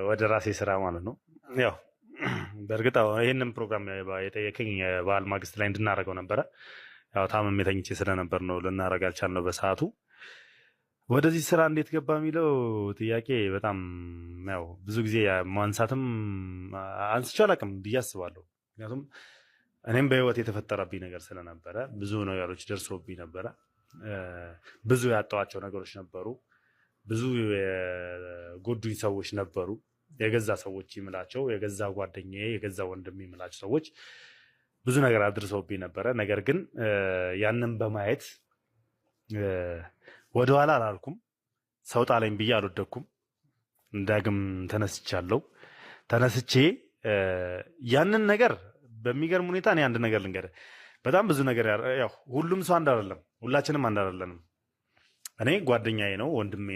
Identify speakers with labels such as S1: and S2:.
S1: ወደ ራሴ ስራ ማለት ነው። ያው በእርግጥ ይህንን ፕሮግራም የጠየቀኝ የበዓል ማግስት ላይ እንድናደርገው ነበረ። ያው ታምሜ ተኝቼ ስለነበር ነው ልናደርግ አልቻልነው በሰዓቱ። ወደዚህ ስራ እንዴት ገባ የሚለው ጥያቄ በጣም ያው ብዙ ጊዜ ማንሳትም አንስቼ አላውቅም ብዬ አስባለሁ። ምክንያቱም እኔም በህይወት የተፈጠረብኝ ነገር ስለነበረ ብዙ ነገሮች ደርሶብኝ ነበረ። ብዙ ያጣኋቸው ነገሮች ነበሩ። ብዙ የጎዱኝ ሰዎች ነበሩ። የገዛ ሰዎች የምላቸው፣ የገዛ ጓደኛዬ፣ የገዛ ወንድሜ የምላቸው ሰዎች ብዙ ነገር አድርሰውብኝ ነበረ። ነገር ግን ያንን በማየት ወደኋላ አላልኩም። ሰው ጣለኝ ብዬ አልወደኩም። ዳግም ተነስቻለሁ። ተነስቼ ያንን ነገር በሚገርም ሁኔታ እኔ አንድ ነገር ልንገርህ፣ በጣም ብዙ ነገር፣ ያው ሁሉም ሰው አንድ አይደለም፣ ሁላችንም አንድ አይደለንም። እኔ ጓደኛዬ ነው፣ ወንድሜ ነው።